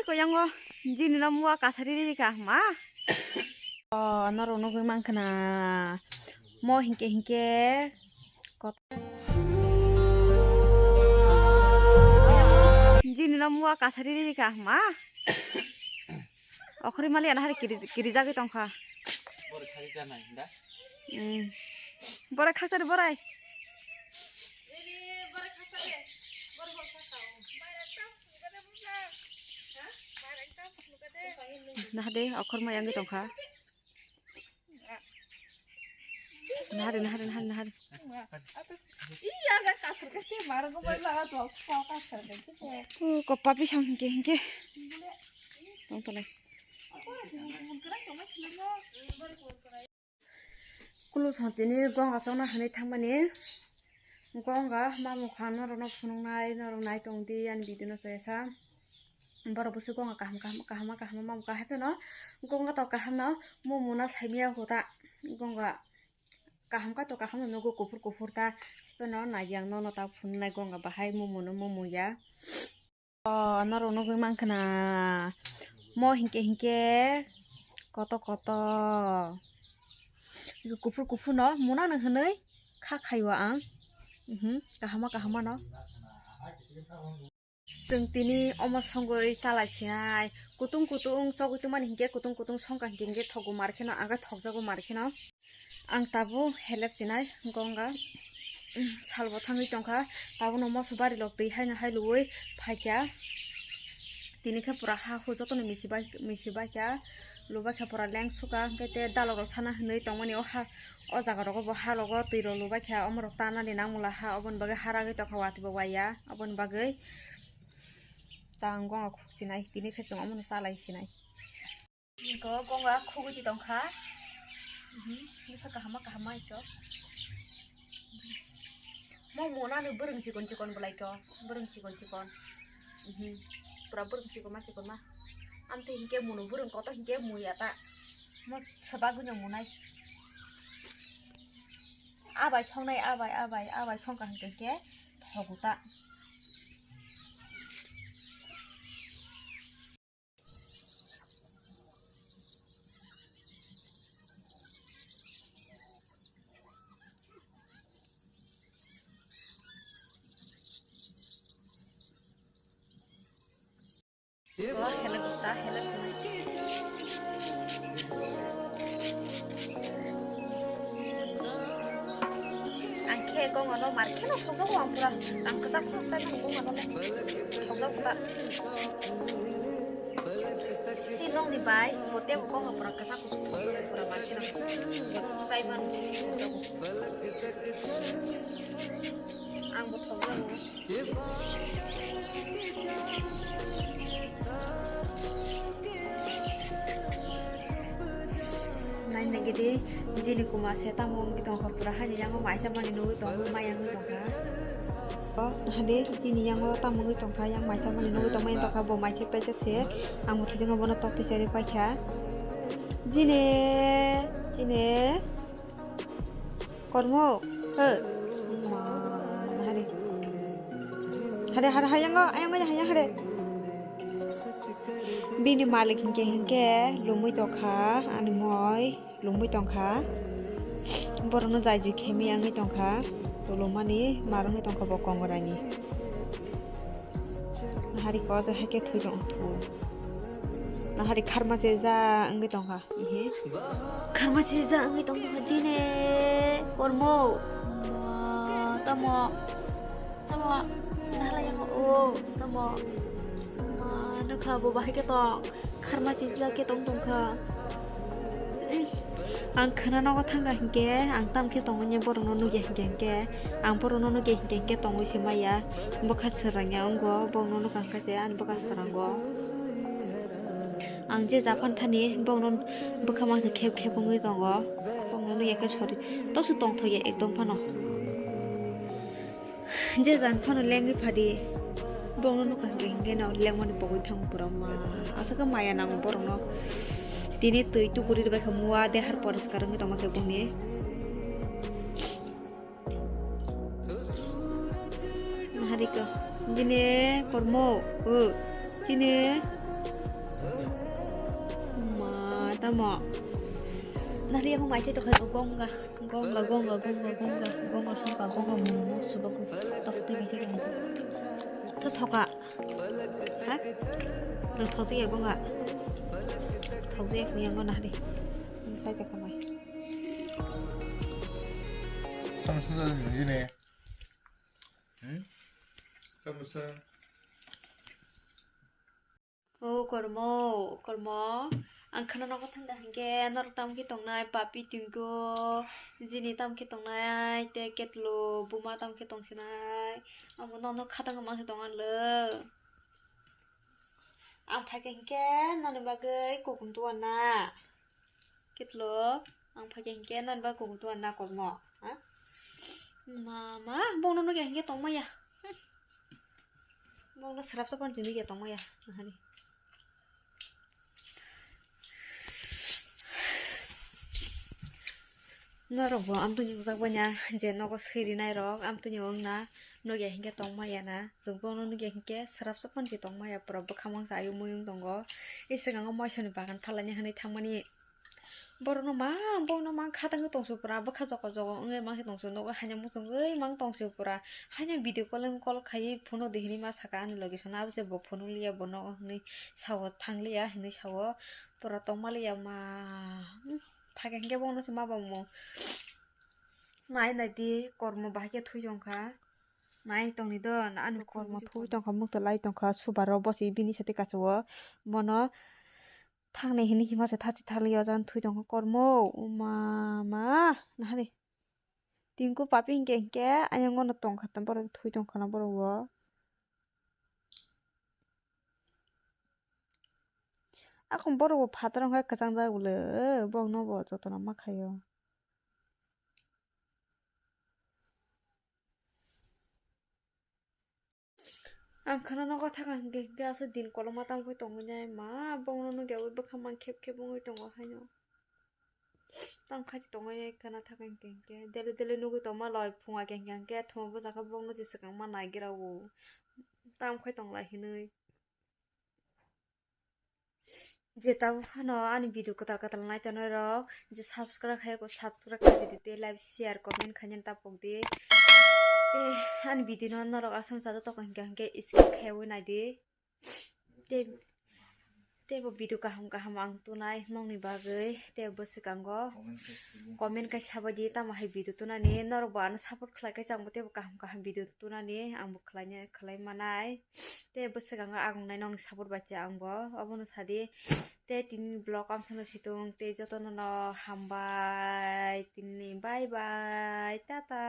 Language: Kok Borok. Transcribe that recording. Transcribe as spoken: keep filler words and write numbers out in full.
Koyango jini no mua kasari ri ka ma. O norok nugui mankha na mo hinkhe hinkhe kot-, jini no mua kasari ri ka ma. Okhori mali ana hari kiri, kiri jagwi tongkha. Bor khari janai da. Hmm. Borai khakchari borai. Nahade okhorma yangwi tongkha. Nahade, nahade, nahade, nahade. Kopa pisang hinkhe hinkhe. Tongtolai. Kulu song tini gonga chokna hinwi thangmani. Gonga mamung kha norokno phunuknai, norok nai tong di ani video no chaya sa. Borok busi gonga kaham kaham kaham kaham mamung kha hapheno gonga to kaham no mumu na saimya huta gonga kaham kha to kaham no nugo kuphur kuphur ta pheno nai yang nono ta phunuknai gonga bahai mumu no mumu ya. O norok nugui mankha na mo hinkhe hinkhe koto koto kuphur kuphur no muna no hinwi kha khaio ang. Mhm, kahama kahama no. Chwng tini omo songwi chalai sinai kutung kutung chogwi tongmani hinkhe kutung kutung songkha hinkhe hinkhe thogo mar kheno ang khe thokjago mar kheno. Ang tabuk helep sinai gonga, salbo thangwi tongkha, tabukno moso barilok twi haino hai luwi phaikha. Tini khe pura ha hu jotono misi bai, misi baikha, lubaikha pura leng sukha, hwnkhe tei dalok rok sana hinwi tongmani o ha, o jaga rogo bo halogo twi rok lubaikha, omorok tanani nangmula ha, oboni bagwi ha ragwi tongkha, watwi bo waiya, oboni bagwi ta ang gonga khuk sinai, tini khe chwng omono chalai sinai. Iko gonga khugui si tongkha. Mhm, misa kahama kahama iko. Mo muna ni bwrwng chikon chikon bwlai ko. Bwrwng chikon chikon. Mhm. Pura bwrwng chikon ma chikon ma. Amtwi hinkhe munu bwrwng koto hinkhe muya ta. Mo swbagwi no munai. Abai songnai abai abai abai songkha hinkhe hinkhe thogu ta. Wah, hello, Gusta, hello, Sina. Ang khe gonga no mar kheno thokjago ang pura. Ang kwchak khorok chai mano gonga no le. Thokjago ta. Si nokni bai bo tebo gonga pura kwchak khorok pura mar kheno. Chai mano thokjago. Ang bo thokjago. Nai nai gidi, jini kuma se tamo wngwi tongkha, pura hani yango maisa mani nugwi tongo, mai wngwi tongkha. O, hade, jini yango tamo wngwi tongkha, yang maisa mani nugwi tongmani tongkha, bo maisik paijak se, ang bo thwijak bono tok tisari paikha. Jine, jine. Kormo, he. Hare. Hare, hare, hayango, ayango, hayang, hare. Bini malik hinkhe, hinkhe, lumui tokha, ani moi, lumui tongkha. Borokno jai jui khemi wngwi tongkha. Tolomani, marwngwi tongkha bo kongorani. Nahari ko, haike thwi tong thu. Nahari kharma se ja wngwi tongkha. Ihe. Kharma sijak wngwi tongkha jine kormo. Ma, tamo. Tamo. Nahla yang o, tamo. Ma, nukha bo bahai khe tong. Kharma sijak khe tong tongkha. Ang khwna nogo thangkha hinkhe, ang tam khe tongwi borokno nukya hinkhe, hinkhe ang borokno nukya hinkhe, hinkhe tongwi se maya. Bwkha swrangya wngo, borokno nukha hinkhe se ani bwkha swrango. Ang je japan thani bokno bwkha mangsa khep khep wngwi tongo. Bokno nukya khe sori. Toso tongthokya ekdom phano. Je jan phano lengwi phadi. Bokno nukha hinkhe hinkhe no lengmani pogwi thango pura ma. Aswk khe maya nango borokno. Tini twi tuburi rwbaikha mua dehar poriskar wngwi tongma khe boni. Naharika. Jine kormo. O. Jine. Ma, tamo. Nari ako mai se to khai gonga. Gonga, gonga, gonga, gonga, gonga, sumpa, gonga, mumu, suba, gonga, tok twi mai se gonga. Tho thoka. Ha? Nang thok twi ya gonga. Thok twi ya kung ya gonga nari. Sai ta kamai. Sama sama ni ne. Hmm? Sama sama. O kormo, kormo, ang khana nogo thangkha hinkhe norok tamo khe tongnai, papi, twinko, jini tamo khe tongnai, tei ketlo buma tamo khe tongsinai, amo nono khatang ma khe tong anlo. Ang phaikha hinkhe noni bagwi kukum tuana. Ketlo, ang phaikha hinkhe nani ba kubutu na kormo, ha? Mama, bongno nugya hinkhe tongmaya. Hmm. Bongno srapsa pon tini ya tongmaya, nahani. Norok bo amtwini ujak banya, je nogo siri nairok, amtwini wngna nugya hinkhe tongmaya na, chwng bongno nugya hinkhe srapsa pon tongmaya, pura bwkha mangsa ayuk muyung tongo. Ei swkango moisoni bagan phalani hinwi thangmani. Borokno mang, bongno mang khatangwi tongso pura, bwkha joko joko wngwi mang se tongso, nogo haino muchungwi mang tongso pura. Haino video calling call khaiwi phone di hinwi ma saka ani logi sona, abo se bo phone liya, bono hinwi sao thangliya hinwi sao, pura tongmaliya ma, hmm, phaikha hinkhe bongno se ma bangmo. Nai nai di kormo bahai khe thwi tongkha, nai tongni do ani kormo thwi tongkha, mukta lai tongkha, subaro bosi bini sati kaso o, bono. Thaknai hinwi hima se thachi thali o jang thwi tongkha kormo. O ma ma, nahari. Tinku papi hinkhe hinkhe ayang ono tongkha borok thwi tongkha na borok o. Akon borok bo phataro hinkhe kwchang jak bwle, borok no bo jotono ma khaio. Ang khana nogo thaka hinkhe hinkhe aswk din koloma tamo khe tongwi nai ma, bongno nugya ui bwkha mang khep khep wngwi tongo haino. Tamo khachi tongwi khana thaka hinkhe hinkhe daily daily nugwi tongma loi phunga khe hinkhe hinkhe thuma bwsakhe bongno je swkang ma nai gira o. Tamo khai tonglai hinwi. Je tabuk phano ani video kwtal kwtal nai tongnai rok, je subscribe khai ko subscribe khai di, tei like, share, comment khaina ta pok di. Tei ani video no norok aswk cha joto ko hinkhe hinkhe skip khaiwi nai di. Tei, tei bo video kaham kaham ang tunai nokni bagwi, tei bwswkango comment kai sabai di, tamo hai video tunani norok bo ano support khlai khe chang bo tei bo kaham kaham video tunani ang bo khlai khlai manai. Tei bwswkango ang nai nokni support bai se ang bo obono sadi. Tei tini vlog amsano situng tei jotono no hambai tini bye bye tata.